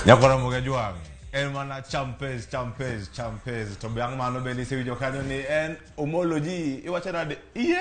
Nyakora Mogajwang' en mana champes champes champes to bang' mano bende isewinjo kanyo ni en Omolo ji iwacho nade iye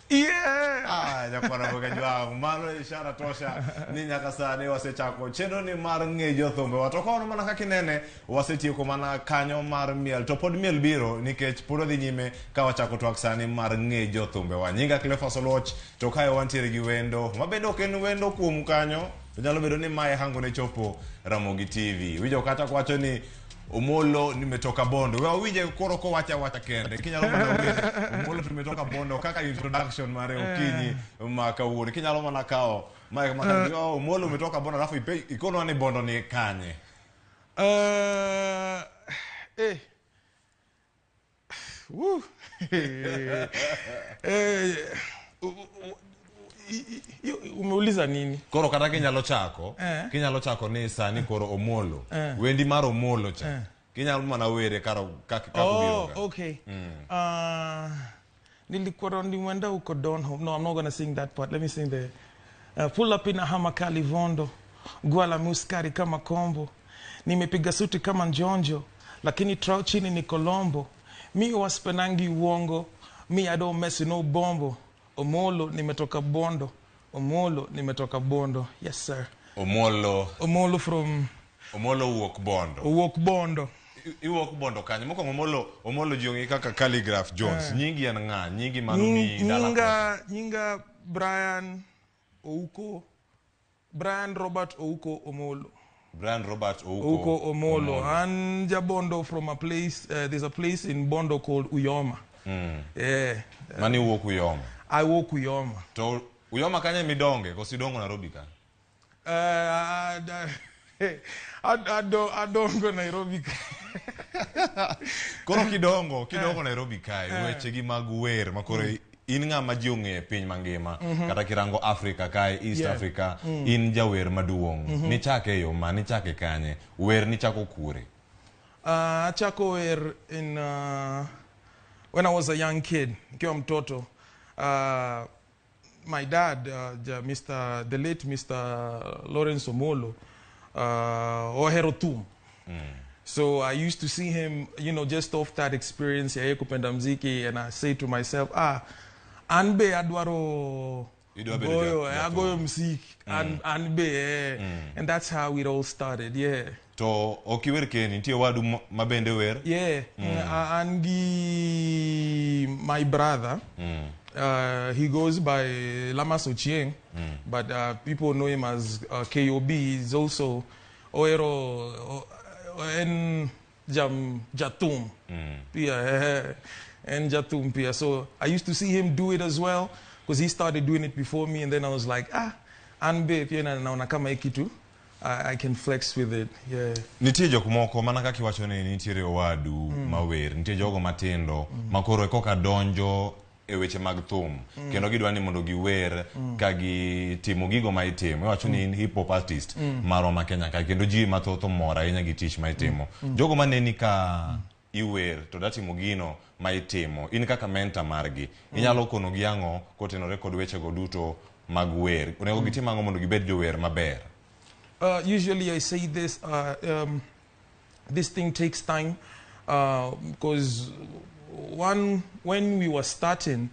Yeah. Ah, nyakwara Mogajwang' mano ishara tosha ni nyaka sani wasechako chenro ni mar ng'e jothumbewa to kono mana kaka inene wasetieko mana kanyo mar miel to pod miel biro nikech pod wadhi nyime ka wachako twak sani mar ng'e jothumbewa nyinga Cleophas Oluoch to kae wantiere gi wendo ma bende ok en wendo kuom kanyo to nyalo bedo ni mae hango ne chopo Ramogi TV winjo kata kwacho ni Omolo nimetoka Bondo. We wawinje koro kowacho awacha kende. Kinyalo mana winjo Omolo tumetoka Bondo kaka introduction mare okinyi ma kawuono. Kinyalo mana kawo mic ma ka oh, Omolo umetoka Bondo alafu ipe ikonwa ni Bondo ni kanye. Eh. Woo. Eh, umeuliza nini? Koro kata kinyalo chako, Eh. kinyalo chako ni sani koro Omolo. Eh. Wendi mar Omolo cha. Kinyalo mana were karo kaka kaka Oh, obiro ka. okay. Nilikuwa nimeenda huko Donholm. No, I'm not gonna sing that part. Let me sing the pull up in a Hummer Kalivondo. Gwala muskari kama kombo. Nimepiga suti kama njonjo, lakini trao chini ni Colombo. Mi waspenangi uongo. Mi I don't mess with no bombo. Omolo nimetoka Bondo. Omolo nimetoka Bondo. Yes sir. Omolo, Omolo from Omolo wuok Bondo. Owuok Bondo. Iwuok Bondo kanye? Mokwongo Omolo, Omolo ji ong'e kaka Khaligraph Jones. Nyingi en ng'a? Nyingi mano mi dala kocha. Nyinga Brian Ouko, Brian Robert Ouko Omolo. Brian Robert Ouko. Ouko Omolo. And Jabondo from a place, there's a place in Bondo called Uyoma. Yeah. Mani wuok Uyoma. I walk Uyoma. To Uyoma kanye midonge koso idongo Nairobi ka? I don't go Nairobi. Koro kidongo Nairobi kae, weche gi mag wer ma koro in ng'ama ji ong'eyo e piny mangima. Kata kirango Africa kae, East Africa, in jawer maduong'. Nichake e yo ma, nichake kanye? Wer nichako kure? Achako wer in when I was a young kid, nikiwa mtoto. My dad, Mr. the late Mr. Lawrence Omolo, ohero thum. So I used to see him, just off that experience ya yeye kupenda mziki, and I say to myself, an be adwaro Idwa bedo goyo, jathum. agoyo mziki, an be, eh. And that's how it all started, yeah. To ok iwer kendi, nitie wadu ma bende wer? Yeah, an gi my brother, he goes by Lamas Ochieng, but people know him as KOB. He's also Oero en jam jatum. Pia, en jatum pia. So I used to see him do it as well, because he started doing it before me, and then I was like, anbe pia na naona kama hii kitu, I can flex with it. Yeah. Nitie jok moko mana kaka iwacho ni nitiere owadu mawer, nitie jogo matindo ma koro koka donjo e weche mag thum kendo gidwa ni mondo giwer ka gitimo gigo ma itimo. Iwacho ni in hip hop artist marwa ma Kenya ka kendo ji mathoth omor ahinya gi tich ma itimo. Jogo maneni ka iwer to da timo gino ma itimo, in kaka mentor margi, inyalo konogi ang'o kotenore kod wechego duto mag wer? Onego gitim ang'o mondo gibed jower maber? Usually I say this, this thing takes time, because one, when we were starting,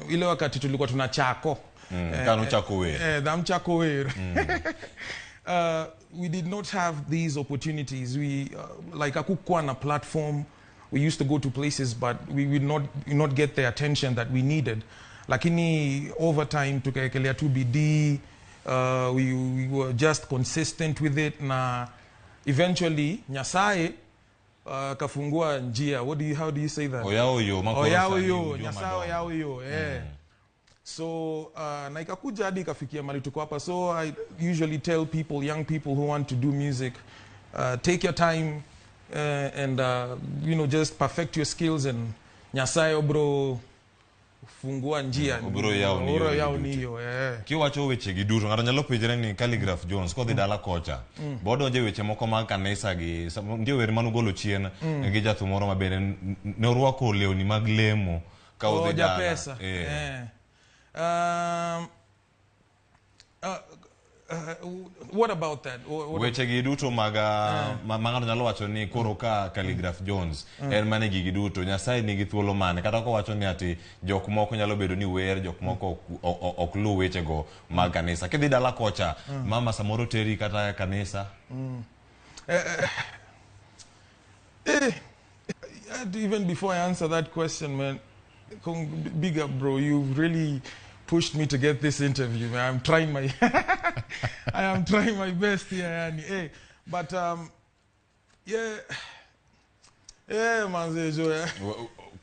ile wakati tulikuwa tunachako. Kano chako wer. Dam chako wer. We did not have these opportunities. We like hakukuwa na platform. We used to go to places, but we would not get the attention that we needed. Lakini over time tukaekelea tu bidii. We were just consistent with it, na eventually Nyasaye kafungua njia. How do you say that? Oyawo yo ma koro Oyawo sani yo, un joma Nyasaye dongo. oyawo yo, eh. So na ikakuja hadi ikafikia mahali tuko hapa. So I usually tell people, young people who want to do music, take your time and just perfect your skills, and Nyasaye obro fungua njia. Obro yawo ni Obro yore yawo duto. ni yo, eh. Kiwacho weche gi duto, ng'ato nyalo penjore ni Khaligraph Jones kodhi dala kocha, bodonjo e weche moko mag kanisa gi nitie wer manogolo chien gi jathum moro ma bende ne orwako lewni mag lemo ka Oh, odhi dala. Japesa. Eh. Eh. What about that? What Weche gi duto mag ma ng'ato nyalo wacho ni koro ka Khaligraph Jones en mane gigi duto Nyasaye nigi thuolo mane kata kowacho ni ati jok moko nyalo bedo ni wer jok moko ok luw wechego mag kanisa kidhi dala kocha mama samoro teri kata kanisa. Even before I answer that question, man, big up, bro. You've really pushed me to get this interview, man. I am trying my best here, yani. Hey, but yeah, man, Joe.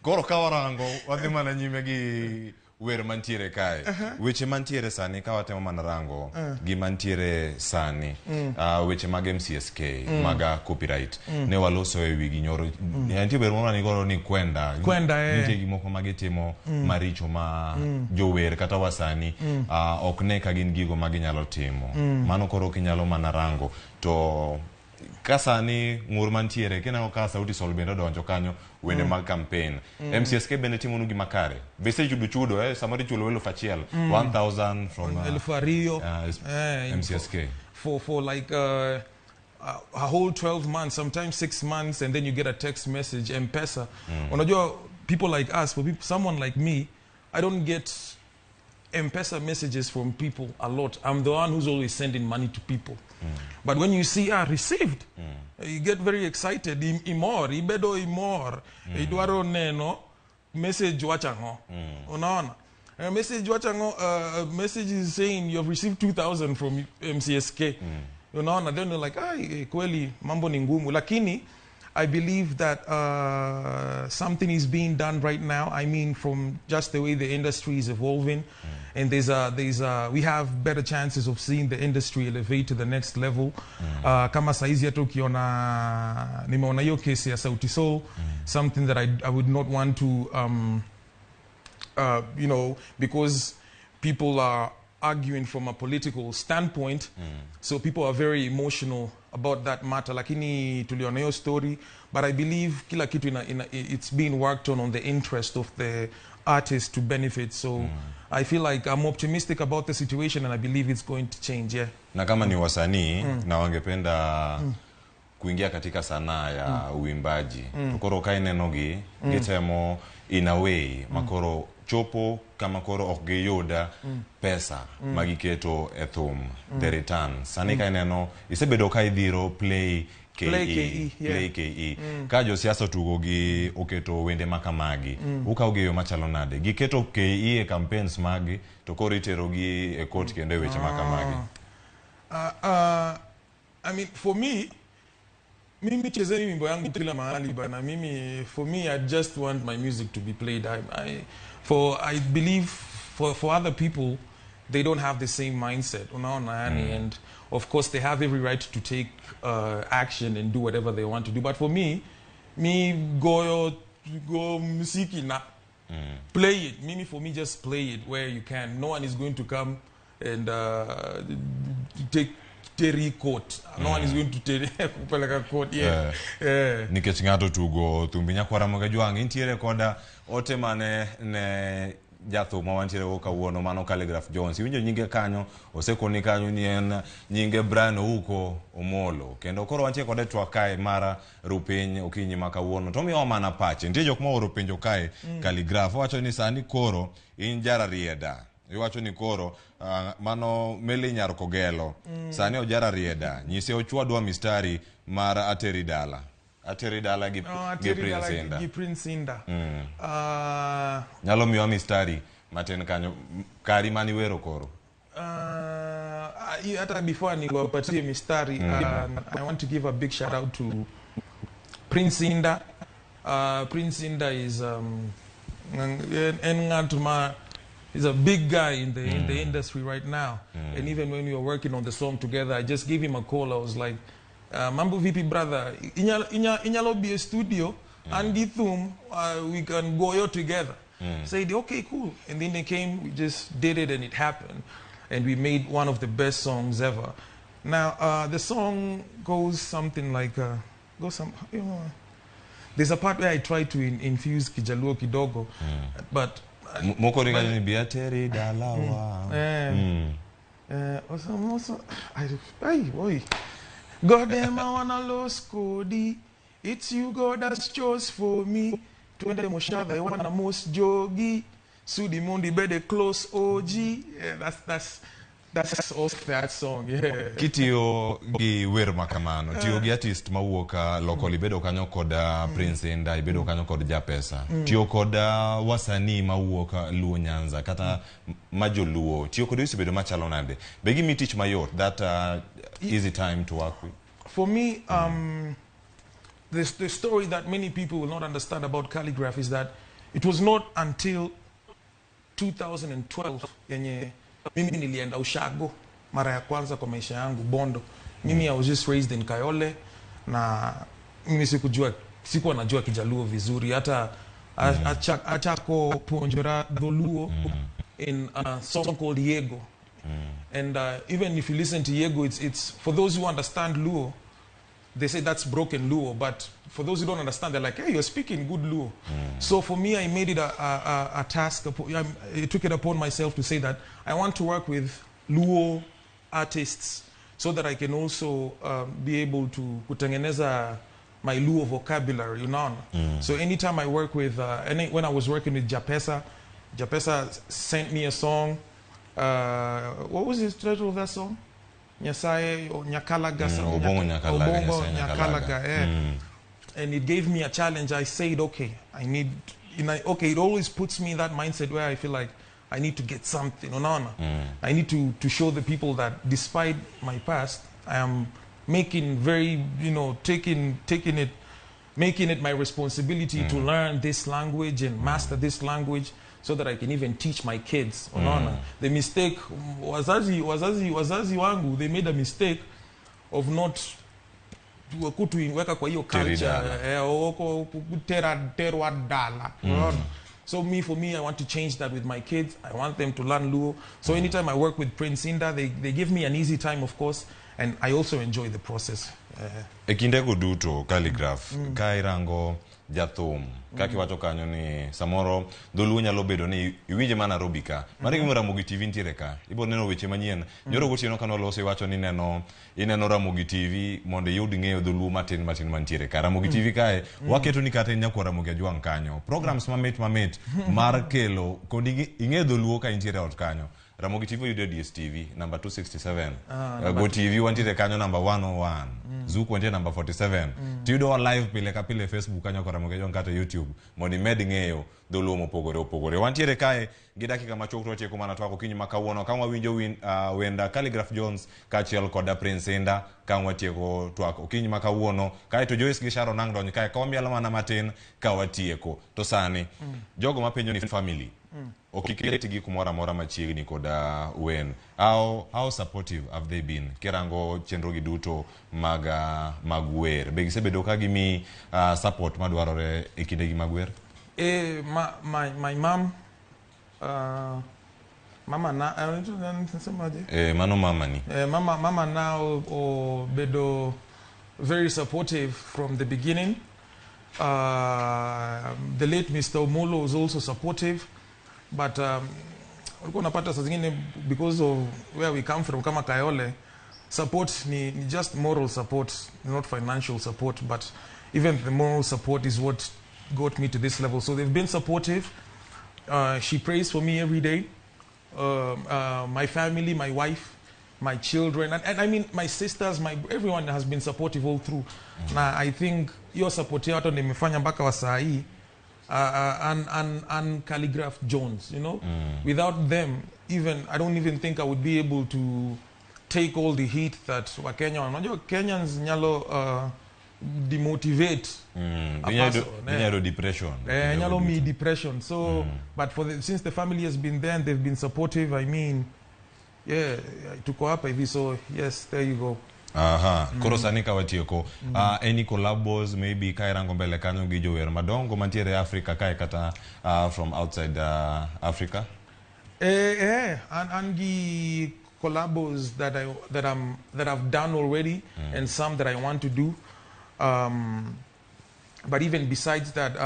Koro ka warango wadhi mana nyime gi wer mantiere kae weche mantiere sani ka watemo mana rango gima ntiere sani weche mag MCSK mag copyright ne waloso e wigi nyoro nitie wer moro manigoro ni kwenda. Kwenda, eh. Nitie gik moko ma gitimo maricho ma jower kata wasani ok ne ka gin gigo ma ginyalo timo mano koro kinyalo mana rango to ka sani ng'ur mantiere kineno ka Sauti Sol bende odonjo kanyo wende mag campaign MCSK bende timonu gima kare be iseyudo chudo samoro ichulo 1000 1000 from 2000 MCSK for like a whole 12 months, sometimes 6 months, and then you get a text message, M-Pesa. Unajua, people like us, for people, someone like me, I don't get M-Pesa messages from people a lot. I'm the one who's always sending money to people. But when you see, ah, received, you get very excited. Imor, ibedo imor. Idwaro neno, message wachango. Unaona? A message wachango, a message is saying you have received 2,000 from MCSK. Unaona? Then you're like, ah, kweli, mambo ni ngumu. Lakini, I believe that something is being done right now. I mean, from just the way the industry is evolving, and we have better chances of seeing the industry elevate to the next level. Kama saizi hata ukiona, nimeona hiyo kesi ya Sauti Sol, something that I would not want to, because people are arguing from a political standpoint, so people are very emotional about that matter. Lakini tuliona hiyo story, but I believe kila kitu it's being worked on the interest of the artist to benefit. So I feel like I'm optimistic about the situation and I believe it's going to change, yeah. Na kama ni wasanii na wangependa kuingia katika sanaa ya uimbaji to koro ka inenogi gitemo in a way makoro chopo kama koro ok giyuda pesa magiketo e thum the return sani ka ineno isebedo ka idhiro Play KE, Play KE, yeah. Play KE. Ka josiasa otugo gi oketo wende makamagi ukawo gi e yo machalo nade giketo KE e campaigns magi to koro itero gi e court kendo e weche makamagi? I mean, for me, mimi chezeni wimbo yangu kila mahali bana. Mimi, for me, I just want my music to be played. I believe for other people, they don't have the same mindset. Unaona, yani, and of course they have every right to take action and do whatever they want to do. But for me, me goyo go muziki na play it. Mimi, for me, just play it where you can. No one is going to come and take teri court. No one is going to teri kupeleka court. Yeah. Nikech ng'ato tugo thumbi nyakwara Ramogi Jwang' intiere koda ote mane ne jathum ma wantiere go kawuono mano Khaligraph Jones iwinjo nyinge kanyo osekoni kanyo ni en nyinge Brian Ouko Omolo kendo koro wantie kode twak kae mara rupiny okinyi ma kawuono to miyowa mana pache nitie jok maoro penjo kae Khaligraph owacho ni sani koro in jararieda iwacho ni koro mano Meli Nyar Kogelo sani ojararieda nyise ochwadwa mistari mar ateri dala ateri dala gi, Oh, gi Ateri Prince Dala Inda gi Prince Inda. Nyalo miwa mistari matin kanyo kari maniwero koro. Hata before niwapatie mistari, I want to give a big shout out to Prince Inda. Prince Inda is en ng'at ma is a big guy in the industry right now. And even when we were working on the song together, I just gave him a call. I was like, "Mambo vipi brother? Inyalo bi e studio and gi thum, we can go out together." Said, "Okay, cool." And then they came, we just did it and it happened. And we made one of the best songs ever. Now, the song goes something like, goes some, there's a part where I try to infuse Kijaluo kidogo, but Moko ni kanyo ni bi ateri dalawa. Also, ay, boy. God damn, I wanna lose Cody. It's you, God, that's chose for me. Twende moshada, I wanna most jogi. Sudi mundi bede close OG. Yeah, that's also that song. Yeah. Kitiyo gi wer ma kamano, tiyo gi artist mawuok loko, ibedo kanyo kod Prince Indah, ibedo kanyo kod Japesa. Tiyo kod wasanii mawuok Luo Nyanza kata ma joluo, tiyo kod osebedo machalo nade? Be gimiyi tich mayot, that easy time to work with? For me, the story that many people will not understand about Khaligraph is that it was not until 2012 yenye mimi nilienda ushago mara ya kwanza kwa maisha yangu, Bondo. Mimi, I was just raised in Kayole na mimi sikujua, sikuwa najua Kijaluo vizuri hata achako puonjora Dholuo in a song called Yego. And even if you listen to Yego, it's for those who understand Luo, they say that's broken Luo. But for those who don't understand, they're like, "Hey, you're speaking good Luo." So for me, I made it a task. I took it upon myself to say that I want to work with Luo artists so that I can also be able to kutengeneza my Luo vocabulary. So anytime I work with, when I was working with Japesa, Japesa sent me a song. What was the title of that song? Nyasaye or Nyakalaga. Obongo Nyakalaga, Obongo Nyasaye Nyakalaga. Nyakalaga, yeah. And it gave me a challenge. I said, okay, I need, okay, it always puts me in that mindset where I feel like I need to get something. Unaona? I need to show the people that despite my past, I am making very, you know, taking, taking it, making it my responsibility to learn this language and master this language so that I can even teach my kids. Unaona? The mistake, wazazi wangu, they made a mistake of not kutuiweka kwa hiyo Teri culture dala. Eh, terwa dala. Unaona? So me, for me, I want to change that with my kids. I want them to learn Luo. So anytime I work with Prince Indah, they give me an easy time, of course, and I also enjoy the process. E kindego duto, Khaligraph, ka irango jathum kaka iwacho kanyo ni samoro dholuo nyalo bedo ni iwinje ma Nairobi ka mano gimomiyo Ramogi TV nitiere ka ibo neno weche manyien nyoro gotieno kane waloso iwacho ni ineno ineno Ramogi TV mondo iyud ng'eyo dholuo matin matin mantiere ka Ramogi TV kae waketo ni kata in nyakwa Ramogi Ajwang' kanyo programs mamit mamit mar kelo kod ing'e dholuo ka intiere e ot kanyo. Ramogi TV yudo e DSTV number 267. Go TV wantiere kanyo number 101. Zuku wantiere number 47. Tiyudowa live pile ka pile e Facebook kanyo kod Ramogi Ajwang' kata YouTube mondo imed ng'eyo dholuo mopogore opogore. Wantiere kae gi dakika machuok to watieko mana twak okinyi ma kawuono ka wawinjo wenda Khaligraph Jones kaachiel kod Prince Indah ka watieko twak okinyi ma kawuono kaeto Joyce gi Sharon ang' donj kae ka wamielo mana matin ka watieko. To sani jogo mapenjo ni family ok iketgi kumoro amora machiegni kod wen, how supportive have they been kirango chenro gi duto mag wer? Be gisebedo ka gimi support madwarore e kindegi mag wer? My mom, mama na, nasemaje? Mano mamani. Mama now obedo very supportive from the beginning. The late Mr. Omolo was also supportive, but ulikuwa unapata saa zingine because of where we come from kama Kayole, support ni just moral support, not financial support, but even the moral support is what got me to this level. So they've been supportive. She prays for me every day. My family, my wife, my children, and I mean my sisters, my everyone has been supportive all through. Na I think your support hata ndio imefanya mpaka wa saa hii and Khaligraph Jones. Without them, even I don't even think I would be able to take all the heat that Wakenya, unajua Kenyans nyalo demotivate a person, eh. Ginyalo depression. Nyalo mi depression. So, but since the family has been there and they've been supportive, I mean, yeah, tuko hapa hivi. So yes, there you go. Aha, koro sani ka watieko, any collabos maybe ka irango mbele kanyo gi jower madongo mantiere e Africa kae kata from outside Africa? And the collabos that I've done already and some that I want to do. But even besides that,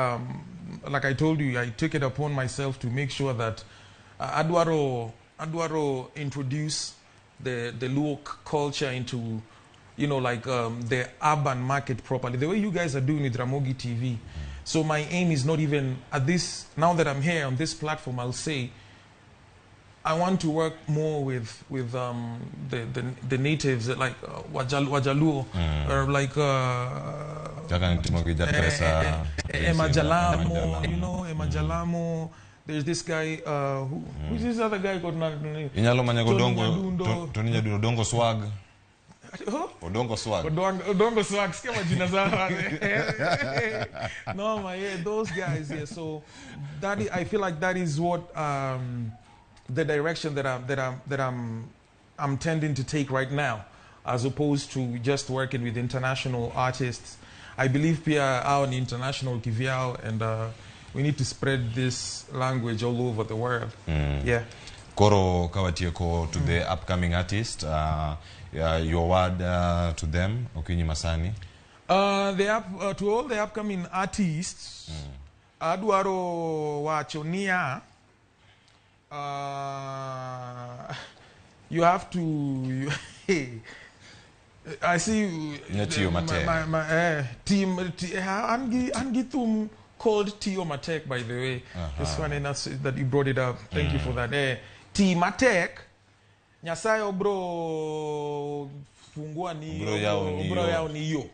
like I told you, I took it upon myself to make sure that Adwaro introduce the Luo culture into, you know, like the urban market properly, the way you guys are doing with Ramogi TV. So my aim is not even at this, now that I'm here on this platform, I'll say, I want to work more with the natives, like Wajaluo, or like Emma Jalamo, you know, Emma Jalamo. There's this guy, who's this other guy called? Tony Odongo Swag. Odongo Swag. Odongo Swag. No, my, yeah, those guys, yeah. So that is, I feel like that is what the direction that I'm tending to take right now, as opposed to just working with international artists. I believe we are an international kivyao, and we need to spread this language all over the world. Yeah. Koro kawatieko to the upcoming artist, your word to them, Okinyi Masani. To all the upcoming artists, adwaro wacho niya, you have to. I see. My team. Angi called Tio Matek, by the way. It's funny enough that you brought it up. Thank you for that. T Matek, Nyasaye obro fungua ni obro yao ni yo.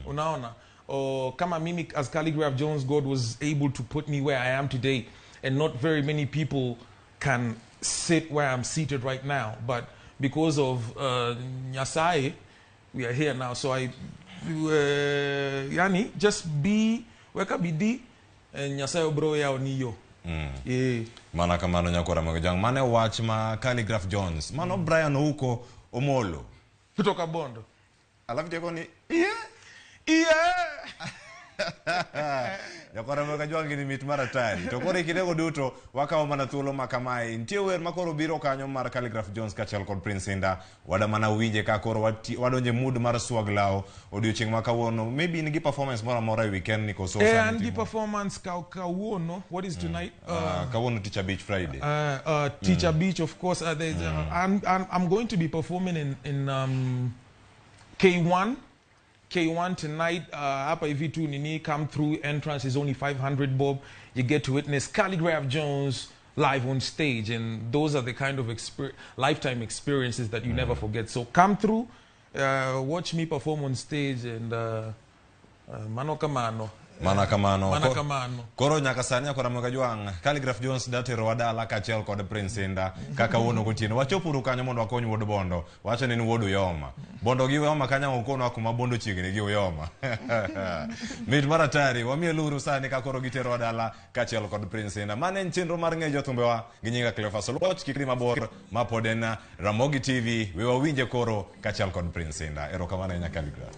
Unaona? Kama mimi as Khaligraph Jones, God was able to put me where I am today, and not very many people can sit where I'm seated right now. But because of Nyasaye, we are here now. So I, yani, just be, weka bidii, and Nyasaye obro yao ni yo. Yeah. Mana kamano nyakora magajang. Mane wach ma Khaligraph Jones. Mano Brian Ouko Omolo. Kutoka Bondo. Alafu teko ni yeah. Yeah. Nyakora magajang ni mit maratari. To kore kidego duto wakawo mana thuolo makamae. Nitie wer makoro biro kanyo mar Khaligraph Jones kaachiel kod Prince Indah. Wada mana winje ka koro wadonje mood mar swag lao odiochieng' ma kawuono. Maybe in gi performance moro amora e weekend ni koso sani. An gi performance kawuono. What is tonight? Kawuono Teacher Beach Friday. Teacher Beach, of course. I'm going to be performing in K1. K1 tonight, hapa hivi tu nini, come through. Entrance is only 500 bob. You get to witness Khaligraph Jones live on stage, and those are the kind of lifetime experiences that you never forget. So come through, watch me perform on stage, and mano kamano. Mana kamano. Mana kamano. Koro nyaka sani akora magajuang Khaligraph Jones datero wadala kaachiel kod Prince Indah kaka wuono gotieno. Wachopuru kanyo mondo wakony wuod Bondo. Wacho ni wuod Uyoma. Bondo gi Uyoma kanya okonwa kuma Bondo chiegni gi Uyoma. Mit maratari wamieluru sani ka koro gitero wadala kaachiel kod Prince Indah. Mane en chenro mar ng'eyo jothumbewa gi nyinga Cleophas Oluoch kik mabor ma pod en Ramogi TV. We wawinje koro kaachiel kod Prince Indah. Erokamano ahinya Khaligraph.